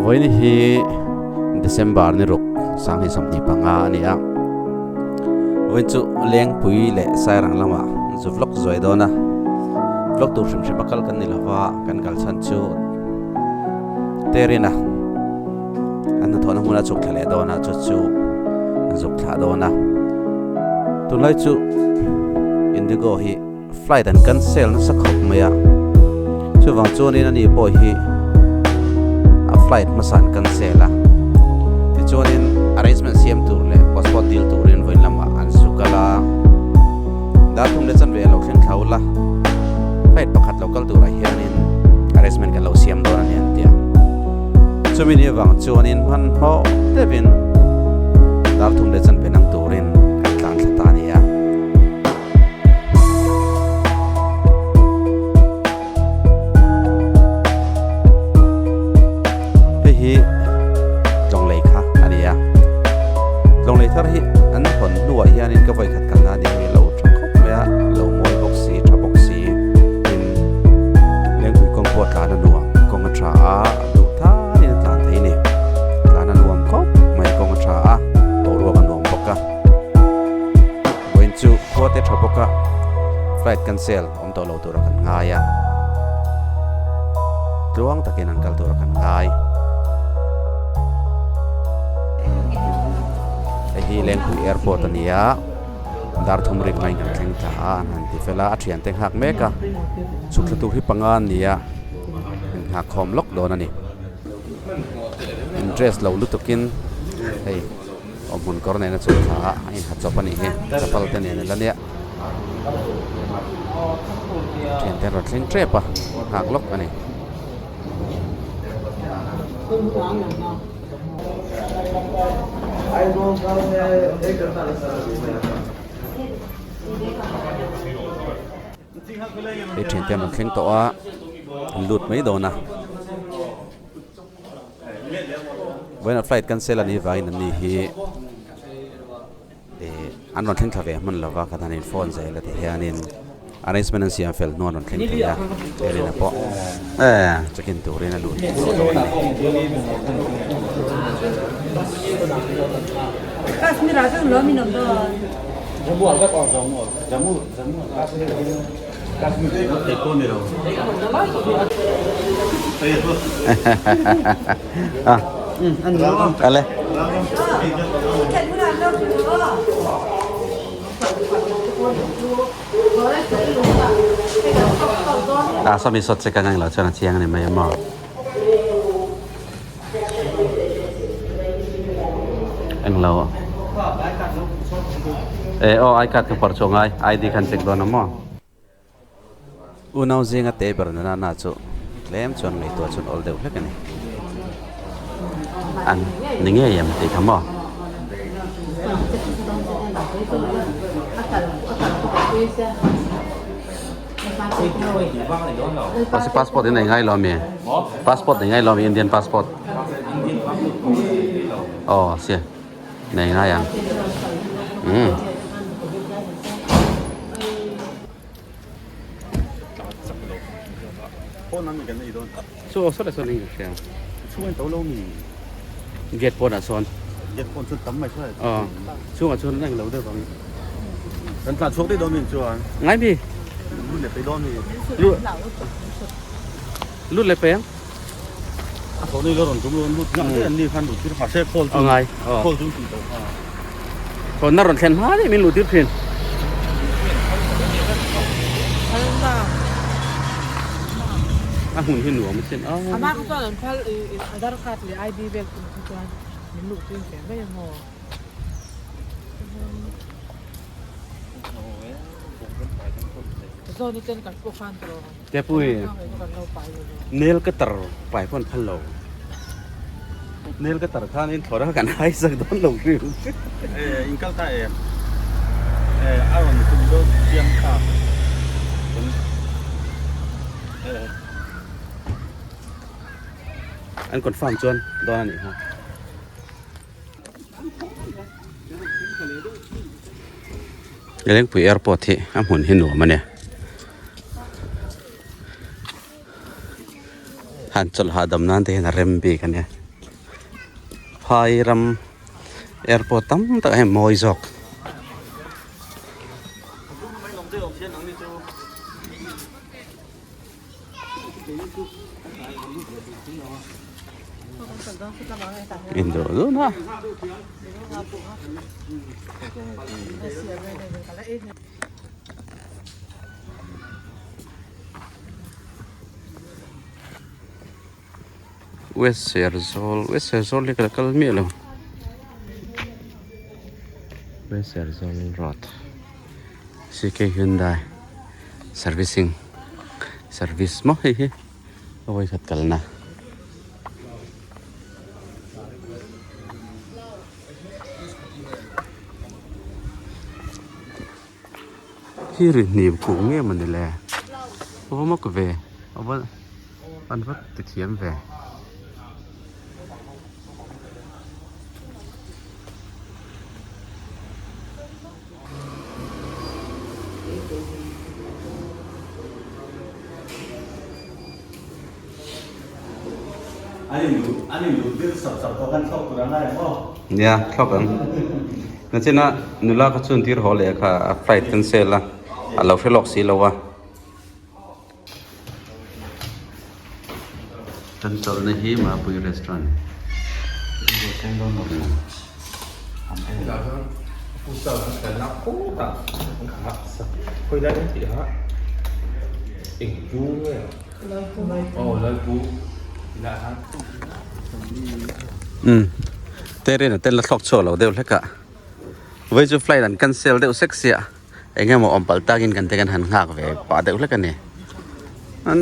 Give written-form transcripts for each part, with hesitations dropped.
Vawiin hi December ni ruk sanghnih 25 a ni a. Vawiin chu Lengpui leh Sairang lamah zu vlog zuai dawn a. Vlog tur hrim hrim a kal kan ni lova, kan kal chhan chu Terina an hnathawhna hmuna chhuk thla leh dawn a, chu chu an zuk thlah dawn a. Tunlai chu Indigo hi Flight an cancel nasa khawp mai a, chuvang chuanin ani pawh hi a flight hmasa an cancel a, tichuanin arrangement siam tur leh passport dil turin vawiin lamah an zu kal a, dar thum leh chanve a lo thleng thla ula, flight pakhat lo kal turah hianin arrangement kan lo siam dawn a ni an ti a, chumi ni avang chuanin hmanhmawh deuhin dar thum leh chanve nang turin kan tlan thla ta a ni a. Hei hi Tlawng lei kha a ni a, Tlawng lei thar hi an hawn hnuah hianin ka vawikhat kalna a ni hi lo tha khawp mai a, lo mawi bawk si, tha bawk si tin Lengpui kawng pawh tlan a nuam, kawng a tha a, duh thanin a tlan thei a ni, tlan a nuam khawp mai kawng a tha a, boruak a nuam bawk a. Vawiin chu khua te tha bawk a, flight cancel awm tawh lo tura kan ngai a, tluang takin an kal tura kan ngai. Hei hi Lengpui Airport a ni a, dar thum rik maiin kan thleng thla a, an han ti fel a, a thiante nghak mek a, chhuk thla tur hi panga an ni a, innghak khawm lawk dawn a ni. Interest lo lutukin hei. Aw hmun kawr nena chu thla a inha chawp a nih hi chapal te nen a la nia thiante rawn thleng tep a nghak lawk a ni. Hei thiante an rawn thleng tawh a an lut mai dawn a. Vawiin a flight cancel a nih vangin an ni hi ih an rawn thleng thla ve hman lova kha tan in phone zel a ti hianin arrangement an siam fel hnuah an rawn thleng thei a Elena pawh check in turin a lut tawh dawn a ni. Ale. A sawmi sawt che ka ngang lo chuan a chiang a ni mai a maw. Englo e aw I card ka phawrh chhuah ngai ID khan check dawn a maw. Unau zinga te ber nana na chu tlem chuan ngaihtuah chuan awl deuh hlek a ni. An ni ngei em tih kha maw. Passport in nei ngai lo ami? Passport nei ngai lo ami Indian passport? Aw sia nei ngai ang. Umm. Chu saw leh sawn eng ka hria. Gate pawnah sawn. Gate pawn chu tam mai saw. Aw chhungah chuan an englo deuh ang. Kan tlan chhuak daih dawn mi chuan. Ngai mi. Lut leh pei dawn mi. Lut lut leh pei ang. A thaw nei lo rawn tum rawn lut ngah daih an ni khan lut tir mahse call chu. Ngai. Call chu tih tawh kha. Thawnna rawn thlen hma daih min luh tir thin. A hmun hi nuam asin a. Amah kha chuan an phal i Aadhaar card leh ID vel tum kha chuan min luh tir ve mai ang aw. Zawn i ten kan pawh khan tawh. Tepui nail cutter pai pawh an phal lo. Nail cutter khan in thlawr a kan hai sak dawn lo hrim. Eh in kal ta em? Eh a rawn tum dawn chiang kha. Eh. An confirm chuan dawn a nih kha. Lengpui airport hi a hmun hi nuam a nia. Han chawlh hahdam nan te hian a rem bik a nia. Phai ram airport tam tak hi a mawi zawk. Indawh dun a. West Serzawl West Serzawl hi ka la kal miah lo West Serzawl road C K Hyundai servicing service maw hei hi a vawikhat kalna. Hi ri hnim kung nge mawni le a va mak ve a va an va ti thiam ve. Nia thlawk ang nachina nula kha chuan tir haw leh kha a flight cancel a a lo hre lawk si lo a. Kan chawlhna hi Mapui restaurant. Umm terrain a tel a thlawk chhuak lo deuh hlek a vawi chu flight an cancel deuh sek sia. Eng emaw awm palh takin kan te kan han nghak ve pah deuh hlek a ni. An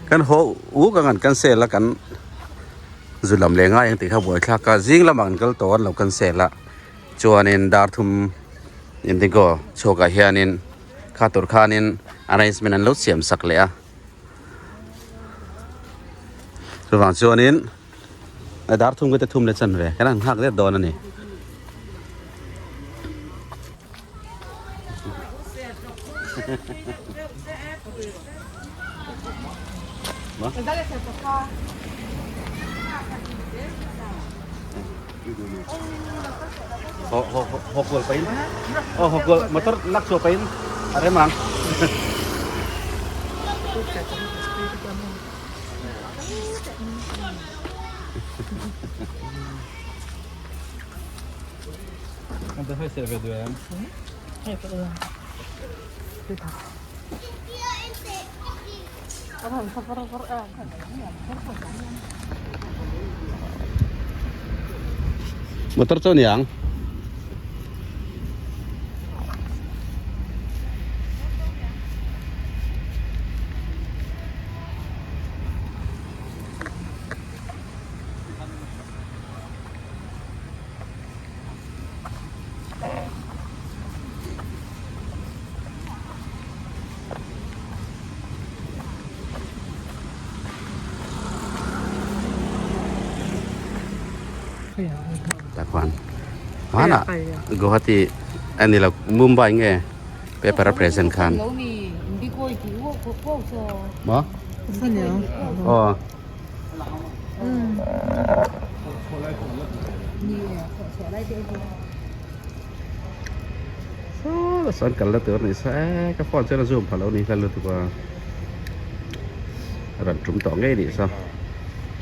kan haw uk ang an cancel a kan zu lam leh ngai ang tih kha buai thlak a zing lamah kan kal tawh an lo cancel a chuanin dar thum indigo chhuakah hianin kha tur khanin arrangement an lo siam sak leh a chuvang chuanin dar thum te thum leh chan ve kan han nghak zet dawn a ni. Motor lak chhuah pahin a rem ang. Motor chu a ni ang. Takhuan hmanah Guwahati a ni lo Mumbai nge paper a present khan maw aw. Saw sawn kal na tur a ni sa e ka phone chuan a zoom phah lo a ni hlel lutuk a rawn tum tawh ngei a nih saw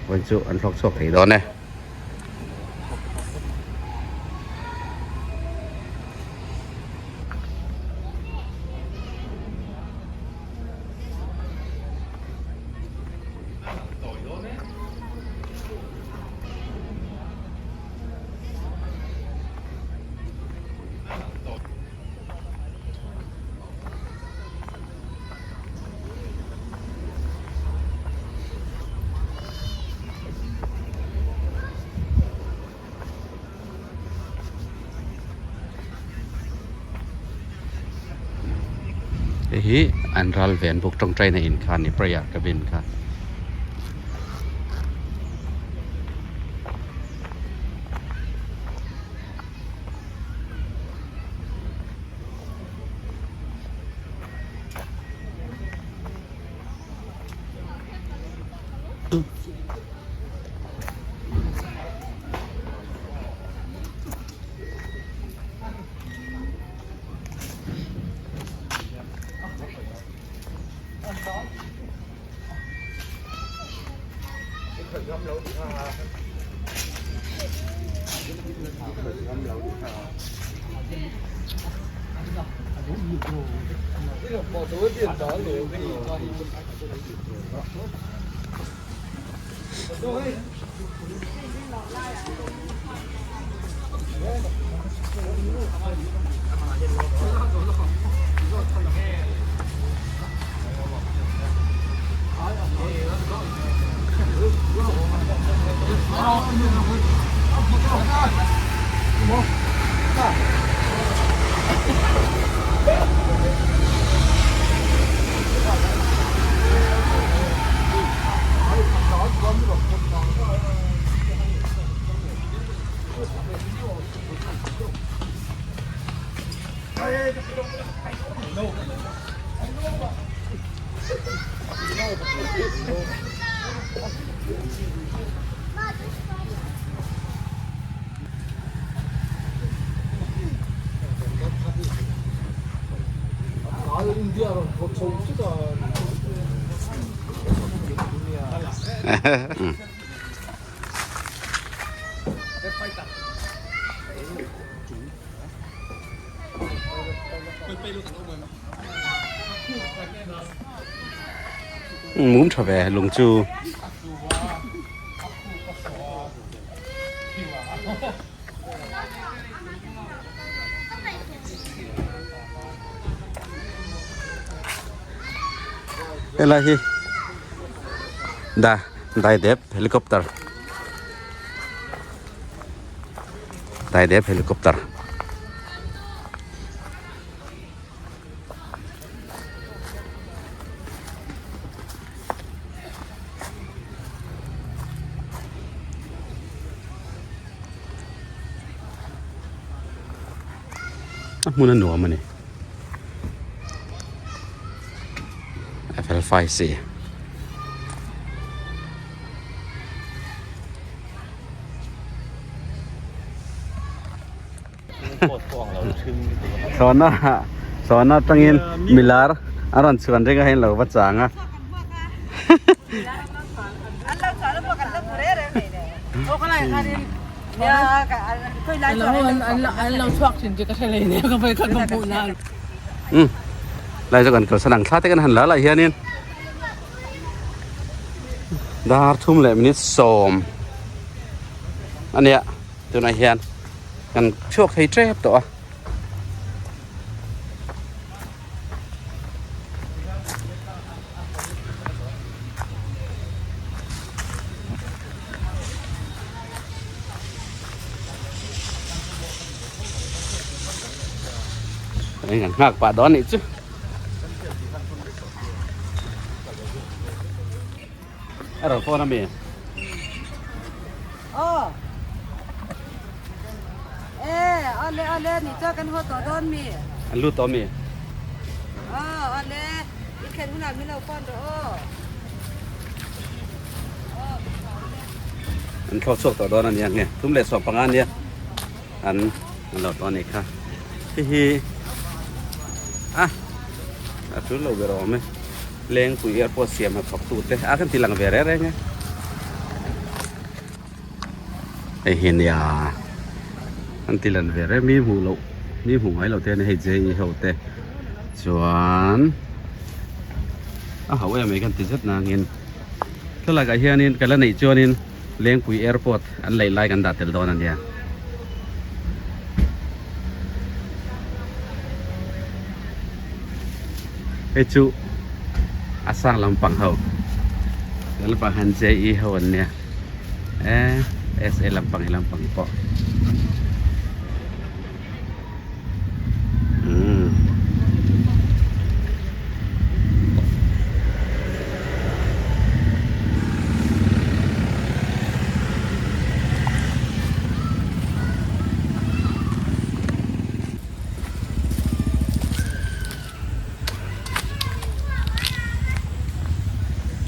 vawiin chu an hlawk chhuak thei dawn e. Hei hi an ral ven buk tawngtaina in kha a ni prayer cabin kha. Mum tha ve lung chu. Helai hi da daidep helicopter daidep helicopter a hmun a nuam a ni a fel fai si. Sawna sawna atangin milar a rawn chhuan reng a hei lo va chang a. Um lai chu kan kalsan ang thla te kan han la lah hianin dar thum leh minute sawm ania tunah hian. Kan chhuak thei tep tawh a. Hei kan nghak pah dawn anih chu. A rawn phone ami. Aw. E, ale ale ni cha kan ho to don mi. An lut tawh mi. Aw, ale. I thlen hunah min lo phone rawh aw. An thlawk chhuak tawh dawn ania nge thum leh sawm panga ania an an lo tawh anih kha hei hi a a tul lo ber awm e Lengpui airport siam hna thawk tute a kan ti lang ve reng reng e hei hi nia an ti lan ve reng mi hmuh loh mi hmuh ngai loh te a ni hei je ho te chuan a ho em mai kan ti zet nangin thlalak ah hianin ka la neih chuanin Lengpui airport an lei lai kan dah tel dawn a nia. Hei chu a sang lampang ho lampang han JE ho an nia e SA lampang hi lampang pawh umm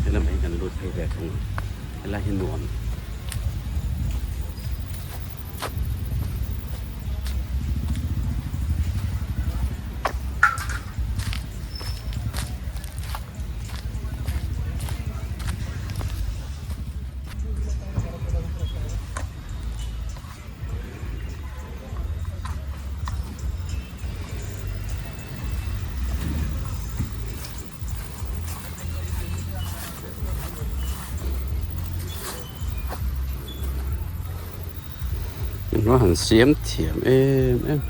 Helam hi kan lut phei ve thung a helai hi nuam. Englo han siam thiam em em.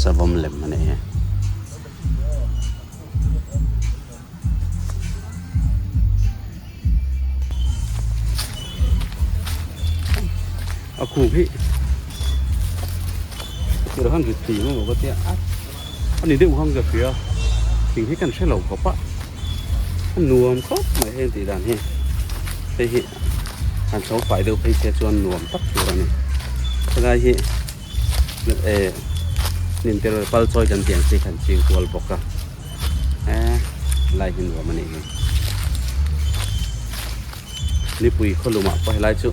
Savawm lem a ni e. A kung hi tih han rit tih maw ka tia a ni deuh ang ka hria thing hi kan hre lo khawp a a nuam khawp mai heng tih dan hi hei hi han chho fai deuh phei se chuan nuam tak tur a ni helai hi eh hnim te pal chawi kan tih ang chi khan ching kual bawk a eh helai hi nuam a nih hi nipui khawlumah pawh helai chu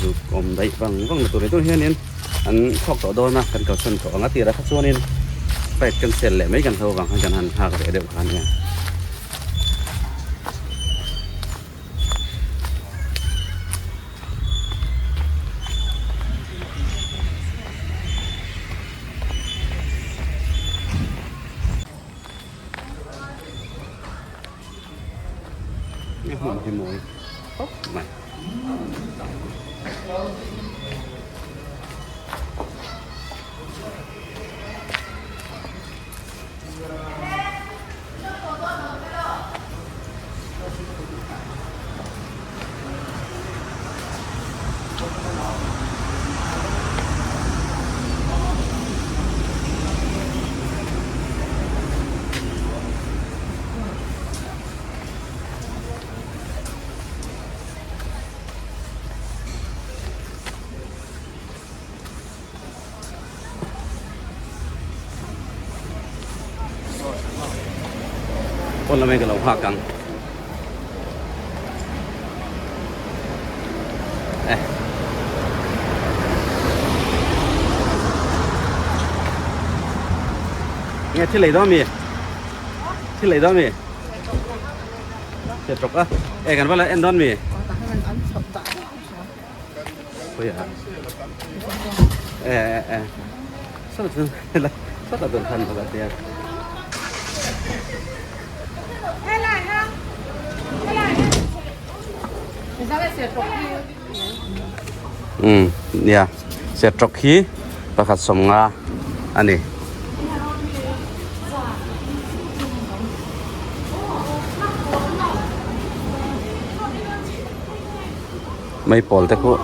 zuk awm daih vang vang na tur ni tur hianin an thawk tawh dawn a kan kalsan tawh ang a tirah kha chuanin flight cancel leh mai kan hlo vang khan kan han nghak ve deuh kha a nia. Hmun hi mawi khawp mai. Pawn lamah ka lo nghak ang eh nghe thil lei dawn mi thil lei dawn mi se tawk a eh kan va la en dawn mi eh eh eh sao chu la sao ta tuần thân vào tiền um nia sertawk hi pakhat sawmnga a ni. Mai pawl te khu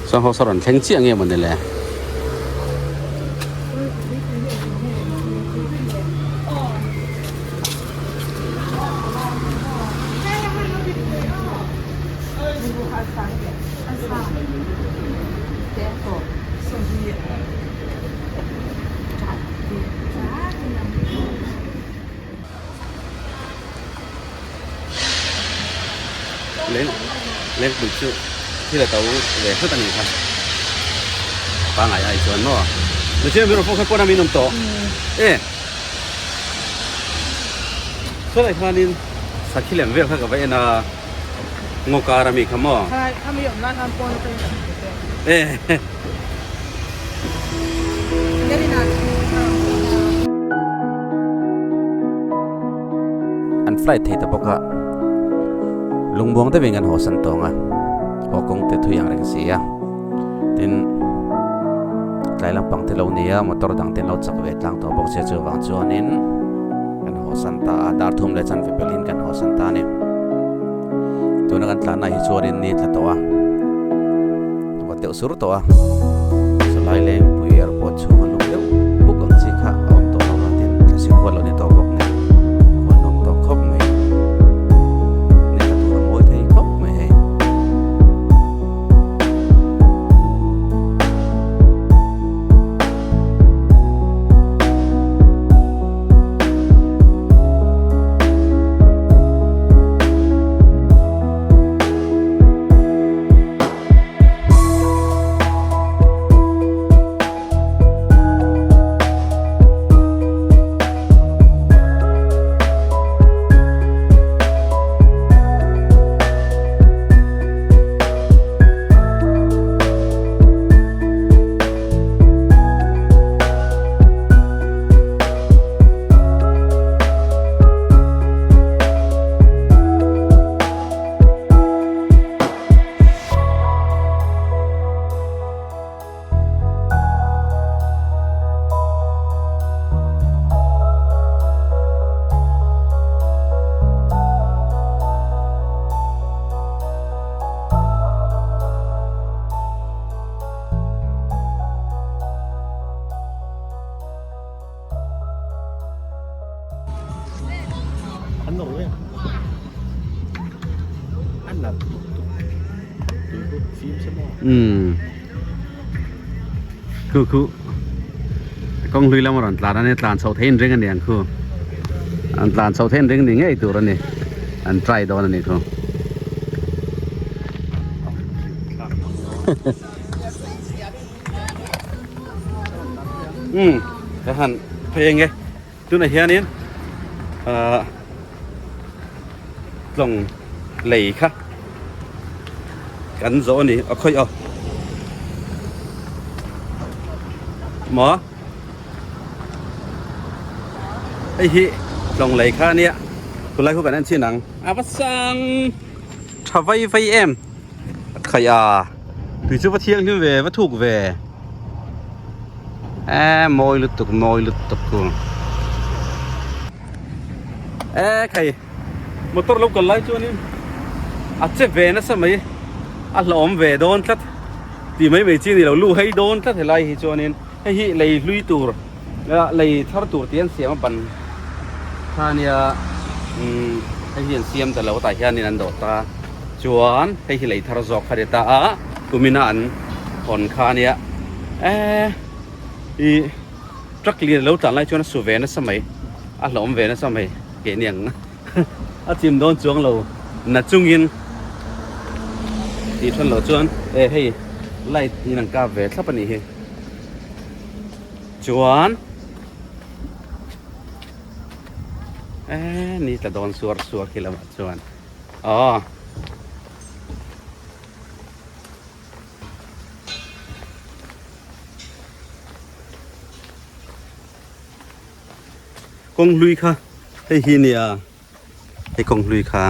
chuan ho saw rawn thleng chiah nge mawni le. Leng lengpui chu thil a to ve hlut a nih kha pangai ai chuan maw machine mi rawn pawh kha pawn a min awm tawh e saw lai khanin sakhi lem vel kha ka va en a. Ngaw kar ami kha maw? Khai, khami awm lai khan pawn atangin kan hmu te. Eh. An flight thei ta bawk a, lungbuang deuhin kan haw san tawng a, haw kawng te thui ang reng si a, tin tlai lampang te lo nia motor dang te an lo chak ve tlang tawh bawk sia chuvang chuanin kan haw san ta a, dar thum leh chanve pelhin kan haw san ta a ni. Tuna kan tlanna hi chuanin ni tla tawh a, vawt deuh sur tawh a, chulai lengpui airport chhunga lum deuh huk ang chi kha a awm tawh lo a tin thlasik huat lo ni tawh bawk nen huan awm tawh khawp mai. Ni tla tur a mawi thei khawp mai hei. Um khu khu kawng hlui lama rawn tlan a nia tlan chhoh theihin ring a ni ang khu an tlan chhoh theihin ring ni ngei tur a ni an try dawn a ni khu. Um ka han phei ang e tunah hianin ahh tlawng lei kha kan zawh a ni a khawih aw maw hei hi tlawng lei kha a nia tunlai khu kan en chhin ang a va sang tha vai vai em. Khaih a, tui chu va thianghlim ve, va thuk ve. E mawi lutuk, mawi lutuk ku. E khai, motor lo kal lai chuanin a che ve nasa mai, a hlauhawm ve dawn tlat. Tih mai mai chi a ni lo, lu hei dawn tlat helai hi chuanin hei hi lei hlui tur, lei thar tur tih an siam a ban kha ania umm hei hi an siam ta lo tah hianin an dawh ta. Chuan hei hi lei thar zawk kha ni ta a kumina an hawn kha ania eh ih truck lian lo tlan lai chuan a su ve nasa mai a hlawm ve nasa mai keh ni ang a chim dawn chuang lo na chungin tih than loh chuan eh hei light in an kap ve thlap a nih hi chuan eh ni tla dawn suar suar khi lamah chuan. Aw. Kawng hlui kha hei hi nia hei kawng hlui kha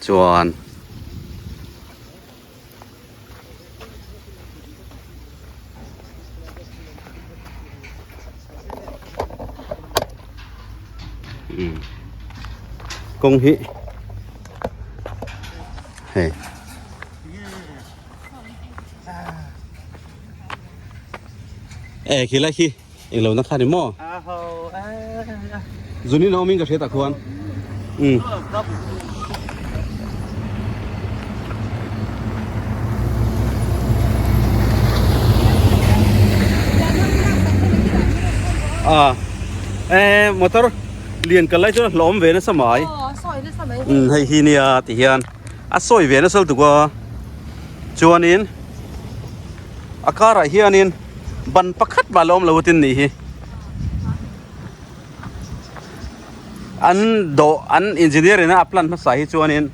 chuan Kawng hi hei e khi lai khi englo na kha ni maw zunin a awm in ka hria tah khuan um a e motor lian kal lai chuan a hlawm ve nasa mai um hei hi nia ti hian a sawi ve nasa lutuk a chuanin a karah hianin ban pakhat mah la awm lo atin nih hi an dawh an engineer in a plan hmasa hi chuanin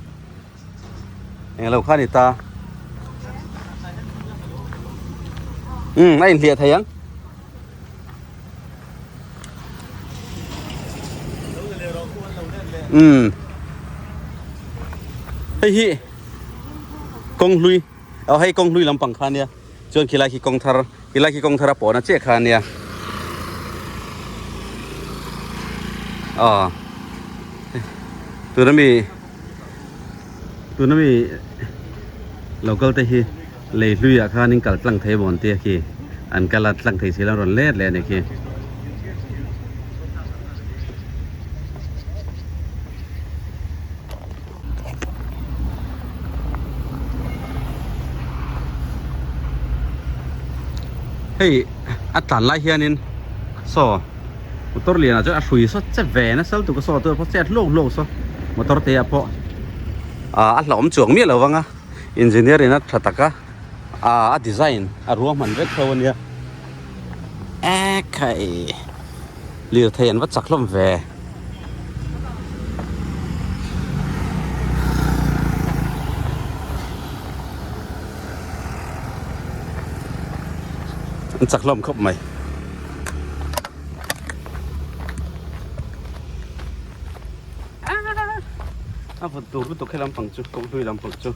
englo kha a ni ta um a inhliah thei ang. Um hei hi kawng hlui aw hei kawng hlui lampang kha ania chuan khilai khi kawng thar khilai khi kawng thar a pawhna chiah kha ania aw tuna mi tuna mi local te hi lei hlui ah khanin kal tlang thei mawn tia khi an kal a tlang thei si lo an rawn let leh a ni khi. Hei a tlan lai hianin saw motor lianah chuan a hrui saw che ve nasa lutuk a saw tur pawh chet hlawk hlawk saw motor te ah pawh ah a hlauhawm chuang miah lo vang a engineer in a tha tak a ah a design a ruahman vek tho a nia ekhai lirthei an va chak hlawm ve. An chak hlawm khawp mai. A vawt tur lutuk he lampang chu kawng hlui lampang chu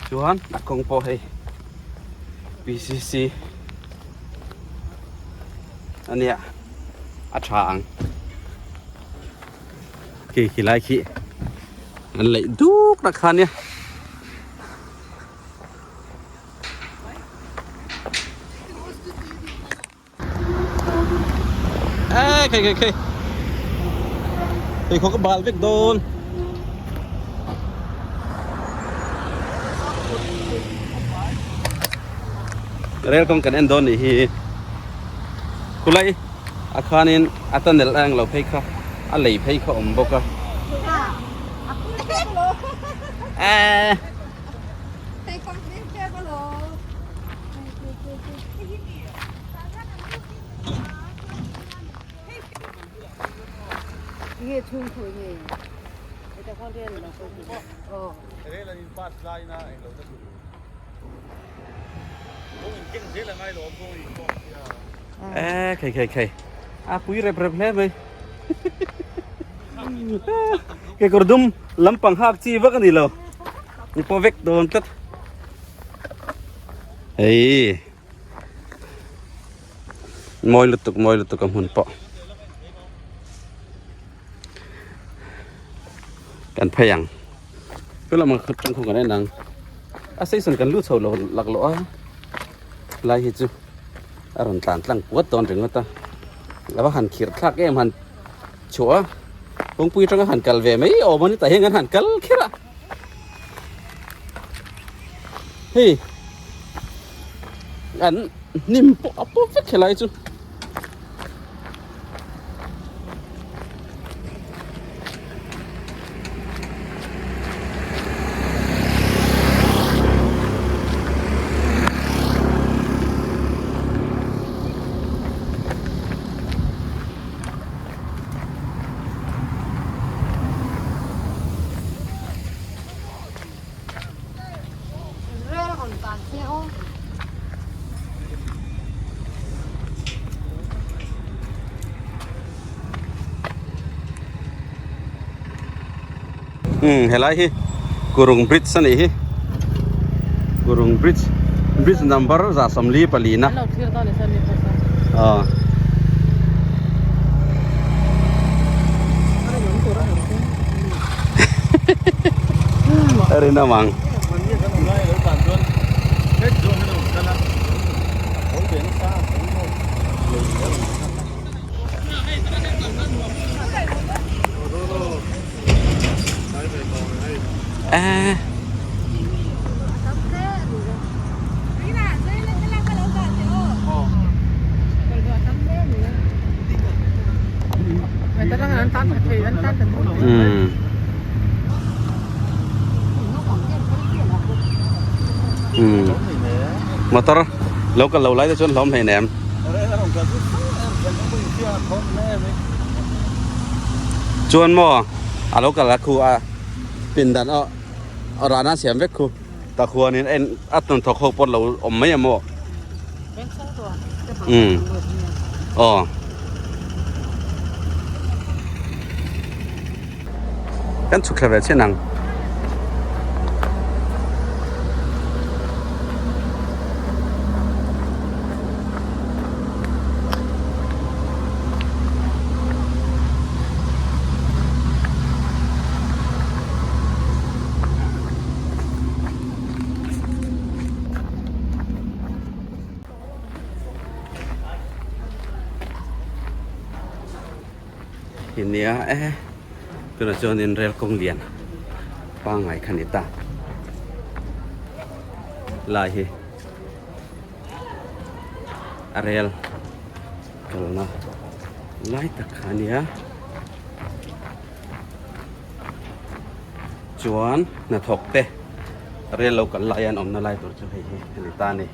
chuan a kawng pawh hei P_C_C a nia a tha ang khi khi lai khi an leih duk tak kha nia. Ê, kì kì kì. Pheikhawk a bal vek dawn. Rel kawng kan en dawn nih hi. Khulai a khanin a tunnel a englo phei kha a lei phei kha a awm bawk a. Eee. Eee khei khei khei a pui rep rep hle mai kekawr dum lampang hak chi vak a ni lo ni pawh vek dawn tlat hei mawi lutuk mawi lutuk a hmun pawh kan phei ang chu lamah tang khu kan en ang a station kan lut chho lo laklawh a lai hi chu a rawn tlan tlang puat dawn ringawt a a va han khirh thlak em han chhuah a kawngpui atanga han kal ve mai awm a ni tah hian kan han kal kher a hei an hnim pawh a pawp vek helai chu. Umm helai hi Kurung bridge a nih hi Kurung bridge bridge number za sawmli pali na aw. Rin amang. Eh. Umm. Umm. Motor lo kal lo lai te chuan hlawm hleinem. Chuan maw a lo kal a khu a pindan a rana siam vek khu ta khuanin en a tawn thawk ho pawh lo awm mai a maw. Umm. Aw. Kan chhuk thla ve chiah nang. Nia e tunah chuanin rel kawng lian pangngai kha ni ta lai hi a rel kalna lai tak kha a nia chuan hnathawk te rel lo kal lai an awmna lai tur chu hei hi a ni ta a ni.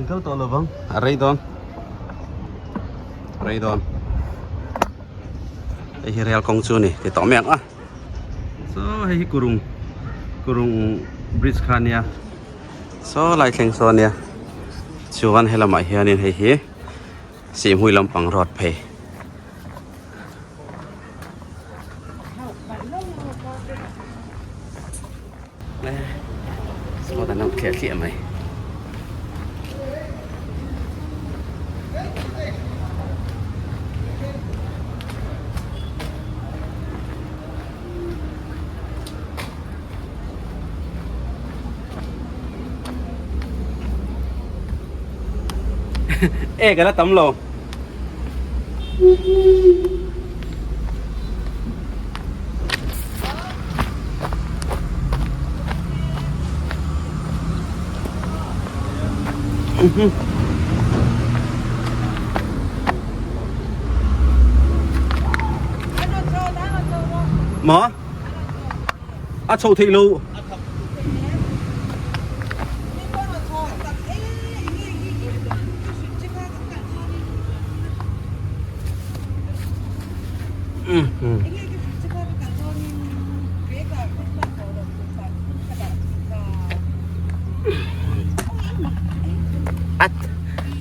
Kan kal tawh lovang a rei dawn a rei dawn hei hi rel kawng chu a ni ti tawh mai ang a saw hei hi kurung kurung bridge kha a nia saw lai thleng saw a nia chuan helamah hianin hei hi. Sihhmui lampang road phei. Sawt an lo thliah thliah mai. Ek a la tam lo. Maw? A chho theih lo.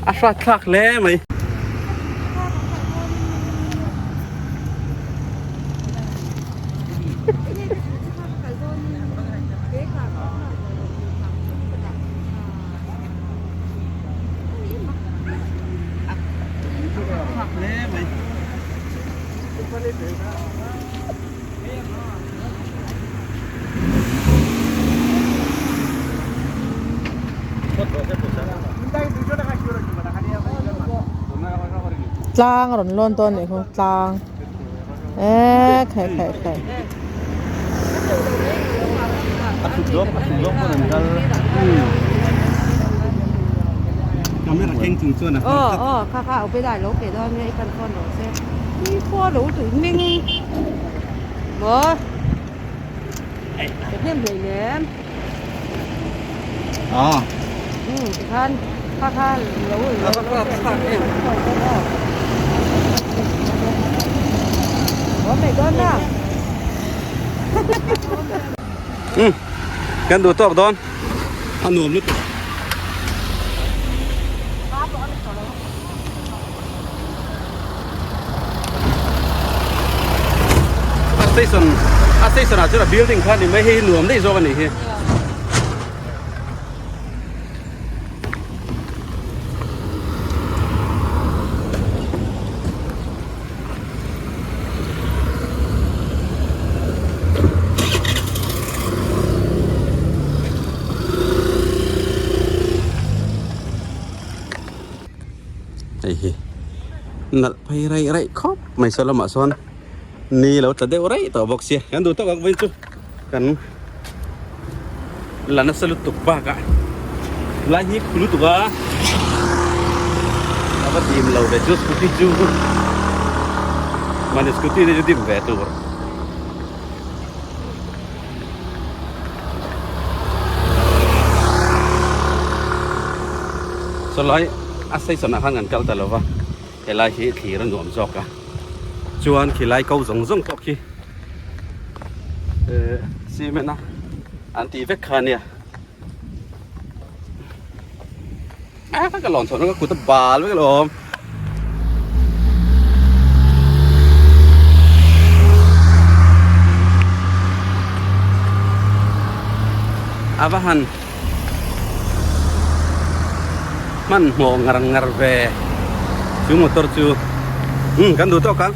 A hrat thlak hle mai. Tlang a rawn lawn dawn nih khu tlang eee khai khai khai. Aw aw kha kha au pe lai lo pe dawn nge i pan phone rawh se i khua lo tui meng maw ka hnem hlei nem um tikhan kha kha lo lo lo mai dawn na. Um kan duh tawk dawn a nuam lutuk. A station a station ah chuan a building kha ni mai hei hi nuam daih zawk a nih hi. Hei hi nalh phei raih raih khawp mai saw lamah sawn ni lo tla deuh raih tawh bawk sia kan duh tawk ang vawiin chu kan la nasa lutuk bakah lai hi khu lutuk a a va dim lo ve chu scooty chu mahni scooty te chu dim ve tur. Sawlai a station ah khan kan kal ta lo va helai hi thlir a nuam zawk a chuan khilai ko zawng zawng pawh khi ehh cement a an tih vek kha ania a ka lawn chhoh na ka kut a bal vek alawm. A va han hmanhmawh ngar ngar ve chu motor chu umm kan duh tawk ang.